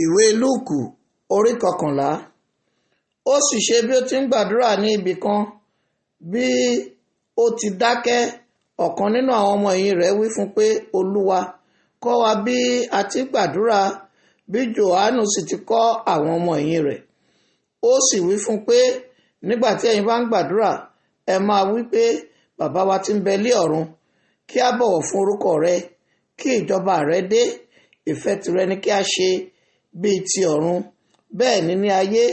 Ìwé Lúùkù orí 11. Ó sì ṣe bí ó ti ń gbàdúrà ní ibì kan, bí ó ti dákẹ́, ọ̀kan nínú àwọn ọmọ ẹ̀yìn rẹ̀ wí fún pé, Olúwa, kọ́ wa bí a ti gbàdúrà, bí Jòhánù sì ti kọ́ àwọn ọmọ ẹ̀yìn rẹ̀. Ó sì wí fún pé, nígbà tí ẹ̀yin bá ń gbàdúrà, ẹ máa wí pé, Bàbá wa tí ń bẹ lé ọ̀run, kí a bọ̀wọ̀ fún orúkọ rẹ, kí ìjọba rẹ dé, ìfẹ́ tìrẹ ni kí a ṣe bíi ti ọ̀run, bẹ́ẹ̀ ni ní ayé.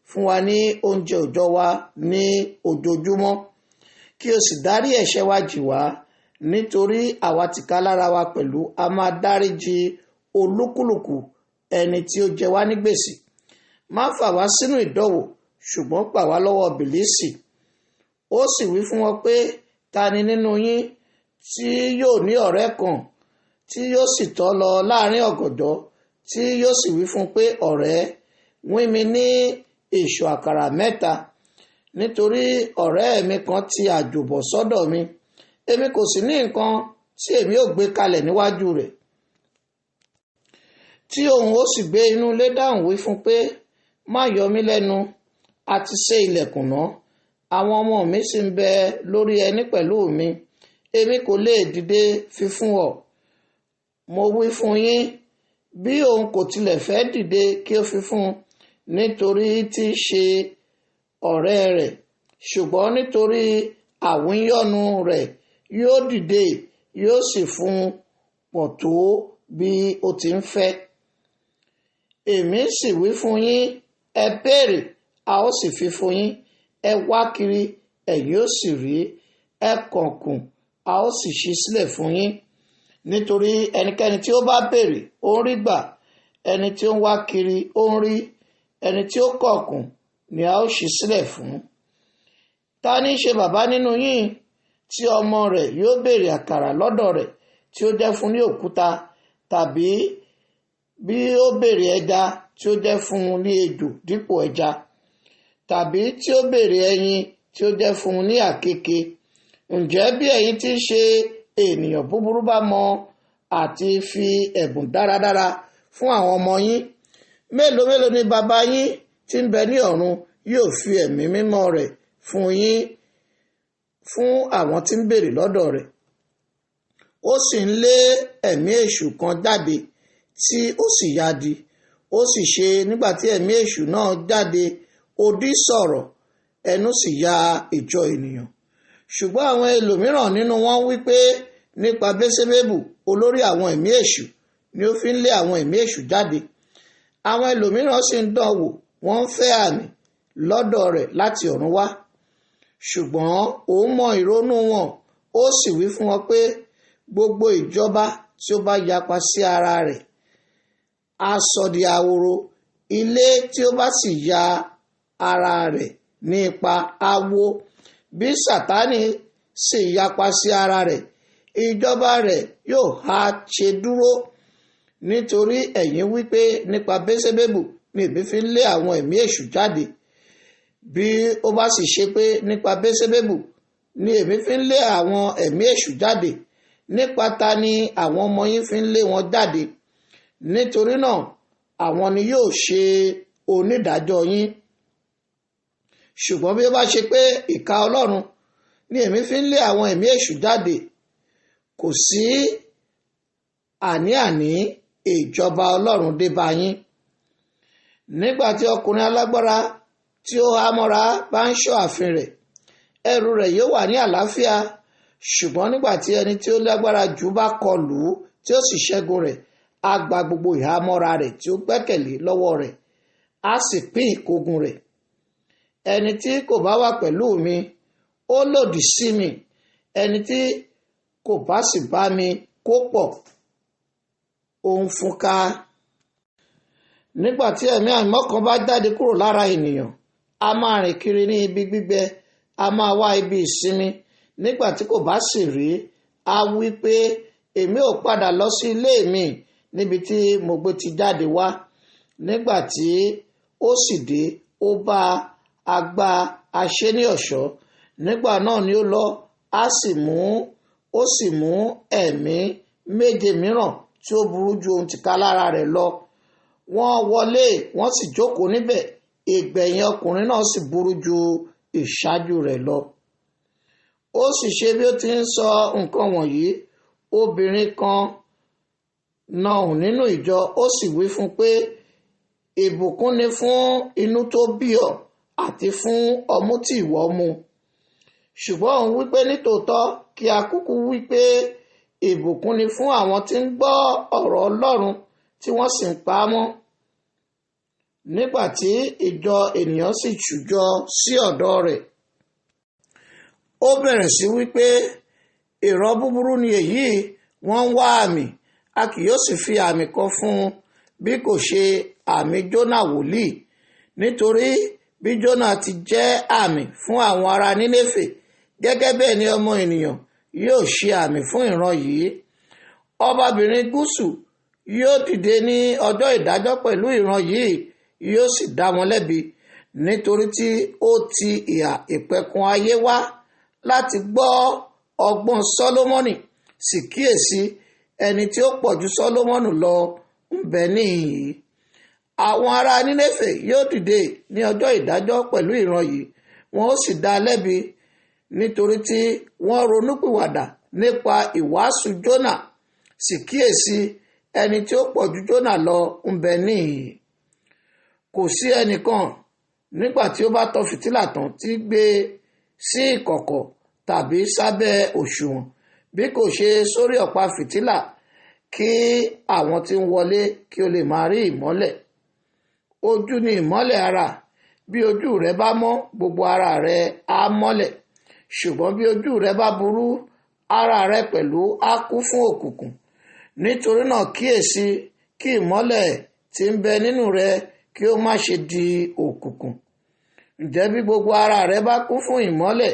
Fún wa ní oúnjẹ òòjọ́ wa ní ojoojúmọ́, kí o sì dárí ẹ̀ṣẹ̀ wa jì wá, nítorí àwa tìkálára wa pẹ̀lú a máa dáríjì olúkúlùkù ẹni tí ó jẹ wá ní gbèsè. Má fà wá sínú ìdánwò, ṣùgbọ́n gbà wá lọ́wọ́ Bìlísì. Ó sì wí fún wọn pé, ta ni nínú yín tí yóò ní ọ̀rẹ́ kan tí yóò sì tọ̀ lọ láàrin ọ̀gànjọ́, tí yóò sì wí fún pé, ọ̀rẹ́, wín mi ní ìṣù àkàrà mẹ́ta, nítorí ọ̀rẹ́ mi kan ti àjò bọ̀ sọ́dọ̀ mi, èmi kò sì ní nǹkan tí èmi ò gbé kalẹ̀ níwájú rẹ̀. Tí òun ó sì gbé inú ilé dáhùn wí fún pé, má yọ mí lẹ́nu, a ti sé ilẹ̀kùn náà, àwọn ọmọ mi sì ń bẹ lórí ẹní pẹ̀lú mi, èmi kò lè dìde fi fún ọ. Mo wí fún yín, bí òun kò tilẹ̀ fẹ́ dìde kí ó fi fún un, nítorí tí í ṣe ọ̀rẹ́ rẹ̀, ṣùgbọ́n nítorí àwíyọ́nu rẹ̀ yóò dìde, yóò sì fún un pọ̀ tó bí ó ti ń fẹ́. Èmi sì wí fún yín, ẹ béèrè, a ó sì fi fún yín, ẹ wá kiri, ẹ̀yin ó sì rí, ẹ kànkùn, a ó sì ṣí sílẹ̀ fún yín. Nítorí ẹnikẹ́ni tí ó bá béèrè, ó ń rí gbà, ẹni tí ó ń wá kiri, ó ń rí, ẹni tí ó kànkùn ni a ó ṣí sílẹ̀ fún. Ta ní ṣe bàbá nínú yín tí ọmọ rẹ̀ yóò béèrè àkàrà lọ́dọ̀ rẹ̀ tí ó jẹ́ fún ní òkúta, tàbí bí ó béèrè ẹja tí ó jẹ́ fún un ní ejò dípò ẹja, tàbí tí ó béèrè ẹyin tí ó jẹ́ fún un ní àkekèé? Ǹjẹ́ bí ẹ̀yin tí ń ṣe ènìyàn búburú bá mọ àti fi ẹ̀bùn dáradára fún àwọn ọmọ yín, mélòó mélòó ni bàbá yín tí ń bẹ ní ọ̀run yóò fi ẹ̀mí mímọ́ rẹ̀ fún yín, fún àwọn tí ń béèrè lọ́dọ̀ rẹ̀. Ó sì ń lé ẹ̀mí èṣù kan jáde tí ó sì yádi. Ó sì ṣe nígbà tí ẹ̀mí èṣù náà jáde, odi sọ̀rọ̀, ẹnu sì ya ìjọ ènìyàn. Ṣùgbọ́n àwọn ẹlòmíràn nínú wọn wí pé, nípa Bésébébù, olórí àwọn ẹ̀mí èṣù, ni ó fi ń lé àwọn ẹ̀mí èṣù jáde. Àwọn ẹlòmíràn sì ń dán wò, wọ́n ń fẹ́ àmì lọ́dọ̀ rẹ̀ láti ọ̀run wá. Ṣùgbọ́n òun mọ ìrònú wọn, ó sì wí fún wọn pé, gbogbo ìjọba tí ó bá yapa sí ara rẹ̀, á sọ di ahoro, ilé tí ó bá sì ya ara rẹ̀ ní ipa á wó. Bí Sátánì sì yapa sí ara rẹ̀, ìjọba rẹ̀ yóò ha ṣe dúró. Nítorí ẹ̀yin wí pé nípa Bésébébù ni èmi fi ń lé àwọn ẹ̀mí èṣù jáde. Bí ó bá sì ṣe pé nípa Bésébébù ni èmi fi ń lé àwọn ẹ̀mí èṣù jáde, nípa ta ni àwọn ọmọ yín fi ń lé wọn jáde? Nítorí náà àwọn ni yóò ṣe onídàájọ́ yín. Ṣùgbọ́n bí ó bá ṣe pé ìka Ọlọ́run ni èmi fi ń lé àwọn ẹ̀mí èṣù jáde, kò sí àní-àní ìjọba Ọlọ́run dé bá yín. Nígbà tí ọkùnrin alágbára tí ó há mọ́ra bá ń ṣọ́ ààfin rẹ̀, ẹrù rẹ̀ yóò wà ní àlàáfíà. Ṣùgbọ́n nígbà tí ẹni tí ó lágbára jù bá kọlù ú tí ó sì ṣẹ́gun rẹ̀, á gba gbogbo ìhámọ́ra rẹ̀ tí ó gbẹ́kẹ̀lé lọ́wọ́ rẹ̀, á sì pín ìkógun rẹ̀. Ẹni tí kò bá wà pẹ̀lú mi, ó lòdì sí mi, ẹni tí kò bá sì bá mi kó pọ̀, ó ń fúnká. Nígbà tí ẹ̀mí àìmọ́ kan bá jáde kúrò lára ènìyàn, a máa rìn kiri ní ibi gbígbẹ, a máa wá ibi ìsinmi. Nígbà tí kò bá sì rí, a wí pé, èmi ò padà lọ sí ilé mi níbi tí mo gbé ti jáde wá. Nígbà tí ó sì dé, ó bá agbá aṣé ní ọ̀ṣọ́. Nígbà náà ni ó lọ, ó sì mú ẹ̀mí méje mìíràn tí ó burú ju ohun tìkálára rẹ̀ lọ. Wọ́n wọlé, wọ́n sì jókòó níbẹ̀. Ìgbẹ̀yìn ọkùnrin náà sì burú ju ìṣáájú rẹ̀ lọ. Ó sì ṣe bí ó ti ń sọ nǹkan wọ̀nyí, obìnrin kan náà nínú ìjọ, ó sì wí fún pé, ìbùkún ni fún inú tó bí ọ àti fún ọmú tí ìwọ mu. Ṣùgbọ́n òun wípé, nítòótọ́ kí a kúkú wípé ìbùkún ni fún àwọn tí ń gbọ́ ọ̀rọ̀ Ọlọ́run tí wọ́n sì ń pa á mọ́. Nígbà tí ìjọ ènìyàn sì ṣùjọ sí ọ̀dọ̀ rẹ̀, ó bẹ̀rẹ̀ sí wípé, ìran búburú ni èyí, wọ́n ń wá àmì, a kì yóò sì fi àmì kan fún un bí kò ṣe àmì Jónà wòlíì. Nítorí bí Jónà ti jẹ́ àmì fún àwọn ará Nínéfè, gẹ́gẹ́ bẹ́ẹ̀ ni ọmọ ènìyàn yóò ṣe àmì fún ìran yìí. Ọbabìnrin gúúsù yóò dìde ní ọjọ́ ìdájọ́ pẹ̀lú ìran yìí, yóò sì dá wọn lẹ́bi, nítorí tí ó ti ìhà ìpẹ̀kun ayé wá láti gbọ́ ọgbọ́n Sólómọ́nì. Sì kíyèsí, ẹni tí ó pọ̀ ju Sólómọ́nì lọ ń bẹ níhìn-ín. Àwọn ará Nínéfè yóò dìde ní ọjọ́ ìdájọ́ pẹ̀lú ìran yìí, wọn ó sì dá lẹ́bi, nítorí tí wọ́n ronúpìwàdà nípa ìwàásù Jónà. Sì kíyèsí, ẹni tí ó pọ̀ ju Jónà lọ ń bẹ níhìn-ín. Kò sí ẹnìkan nígbà tí ó bá tan fìtílà tán tí gbé sí ìkọ̀kọ̀ tàbí sábẹ́ òṣùwọ̀n, bí kò ṣe sórí ọ̀pá fìtílà, kí àwọn tí ń wọlé kí ó lè máa rí ìmọ́lẹ̀. Ojú ni ìmọ́lẹ̀ ara. Bí ojú rẹ bá mọ́, gbogbo ara rẹ á mọ́lẹ̀. Ṣùgbọ́n bí ojú rẹ bá burú, ara rẹ pẹ̀lú á kún fún òkùnkùn. Nítorí náà kíyèsí, kí ìmọ́lẹ̀ tí ń bẹ nínú rẹ kí ó má ṣe di òkùnkùn. Ǹjẹ́ bí gbogbo ara rẹ bá kún fún ìmọ́lẹ̀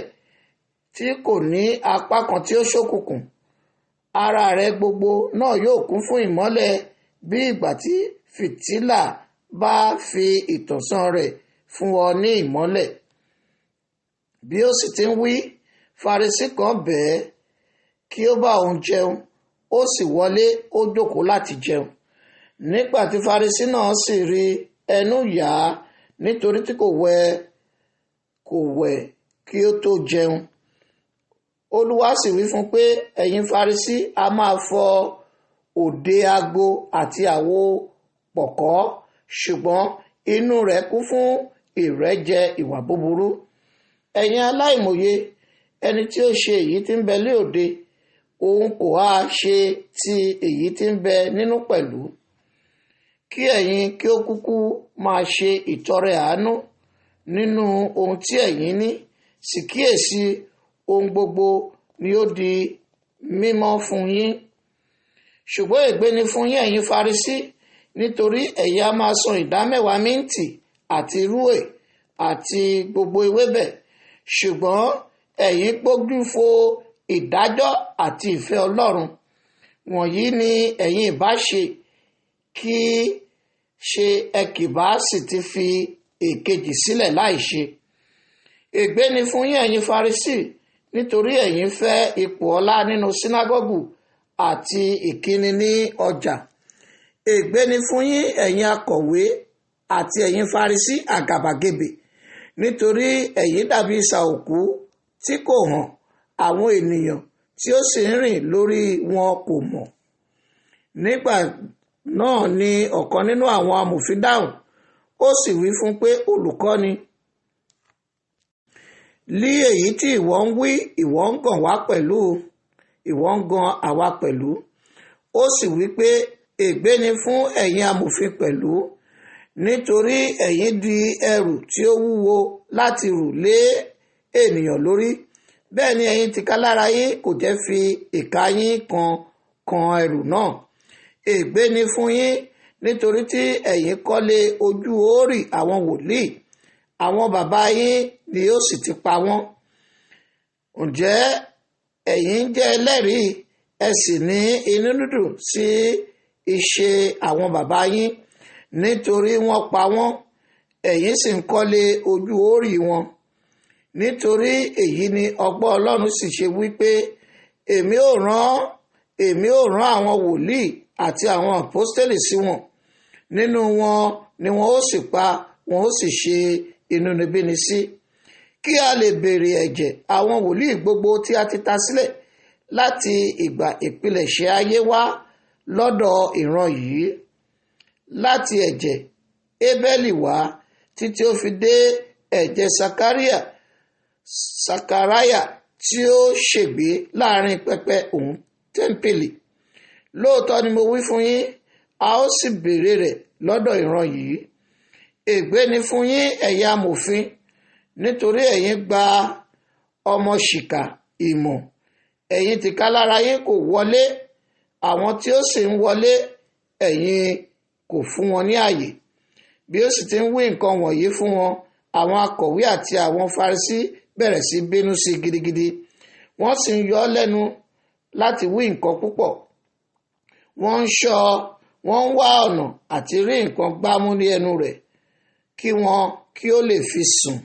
tí kò ní apá kan tí ó ṣókùnkùn, ara rẹ gbogbo náà yóò kún fún ìmọ́lẹ̀ bí ìgbà tí fìtílà bá fi ìtànṣán rẹ̀ fún ọ ní ìmọ́lẹ̀. Bí ó sì ti ń wí, Farisí kan bẹ̀ ẹ́ kí ó bá òun jẹun, ó sì wọlé, ó jókòó láti jẹun. Nígbà tí Farisí náà sì rí, ẹnu yà á, nítorí tí kò wẹ̀ kí ó tó jẹun. Olúwa sì wí fún pé, ẹ̀yin Farisí a máa fọ òde ago àti àwo pọ̀kọ́, ṣùgbọ́n inú rẹ̀ kún fún ìrẹ́jẹ ìwà búburú. Ẹ̀yin aláìmòye, ẹni tí ó ṣe èyí tí ń bẹ lé òde, òun kò ha ṣe ti èyí tí ń bẹ nínú pẹ̀lú? Kí ẹ̀yin kí ó kúkú máa ṣe ìtọrẹ àánú nínú ohun tí ẹ̀yin ní, sì kíyèsí, ohun gbogbo ni ó di mímọ́ fún yín. Ṣùgbọ́n ègbé ni fún yín, ẹ̀yin Farisí, nítorí ẹ̀yin a máa san ìdámẹ́wàá míǹtì àti rúè àti gbogbo ewébẹ̀, ṣùgbọ́n ẹ̀yin gbójú fo ìdájọ́ àti ìfẹ́ Ọlọ́run. Wọ̀nyí ni ẹ̀yin ìbá ṣe, kí ṣe ẹ kì bá sì ti fi èkejì sílẹ̀ láìṣe. Ègbé ni fún yín, ẹ̀yin Farisí, nítorí ẹ̀yin fẹ́ ipò ọlá nínú sínágọ́gù àti ìkíni ní ọjà. Ègbé ni fún yín, ẹ̀yin akọ̀wé àti ẹ̀yin Farisí àgàbàgebè, nítorí ẹ̀yin dàbí isà òkú tí kò hàn, àwọn ènìyàn tí ó sì ń rìn lórí wọn kò mọ̀. Nígbà náà ni ọ̀kan nínú àwọn amòfin dáhùn, ó sì wí fún pé, olùkọ́ni, lí èyí tí ìwọ ń wí, ìwọ ń gàn wá pẹ̀lú, ìwọ ń gàn àwa pẹ̀lú. Ó sì wí pé, ègbé ni fún ẹ̀yin amòfin pẹ̀lú, nítorí ẹ̀yin di ẹrù tí ó wúwo láti rù lé ènìyàn lórí. Bẹ́ẹ̀ ni ẹ̀yin tìkálára yín kò jẹ́ fi ìka yín kan kan ẹrù náà. Ègbé ni fún yín, nítorí tí ẹ̀yin kọ́lé ojú oórì àwọn wòlíì, àwọn bàbá yín ni ó sì ti pa wọ́n. Ǹjẹ́ ẹ̀yin jẹ́ ẹlẹ́rìí, ẹ sì ní inú dídùn sí iṣẹ́ àwọn bàbá yín, nítorí wọ́n pa wọ́n, ẹ̀yin sì ń kọ́lé ojú oórì wọn. Nítorí èyí ni ọgbọ́n Ọlọ́run sì ṣe wí pé, èmi ó rán àwọn wòlíì àti àwọn àpọ́stélì sí wọn. Nínú wọn ni wọn ó sì pa, wọn ó sì ṣe inúnibíni sí, kí a lè béèrè ẹ̀jẹ̀ àwọn wòlíì gbogbo tí a ti ta sílẹ̀ láti ìgbà ìpilẹ̀ṣẹ̀ ayé wá lọ́dọ̀ ìran yìí, láti ẹ̀jẹ̀ Ébẹ́lì wá títí ó fi dé ẹ̀jẹ̀ Sakaraya tí ó ṣègbé láàrin pẹpẹ òun tẹ́ḿpìlì. Lóòótọ́ ni mo wí fún yín, a ó sì béèrè rẹ̀ lọ́dọ̀ ìran yìí. Ègbé ni fún yín, ẹ̀yin amòfin, nítorí ẹ̀yin gba ọmọ ṣìkà ìmọ̀, ẹ̀yin tìkálára yín kò wọlé, àwọn tí ó sì ń wọlé ẹ̀yin kò fún wọn ní ààyè. Bí ó sì ti ń wí nǹkan wọ̀nyí fún wọn, àwọn akọ̀wé àti àwọn Farisí bẹ̀rẹ̀ sí bínú sí gidigidi, wọ́n sì ń yọ ọ́ lẹ́nu láti wí nǹkan púpọ̀. Wọ́n ń ṣọ́, wọ́n ń wá ọ̀nà àti rí nǹkan gbámú ní ẹnu rẹ̀, kí wọn kí ó lè fi sùn.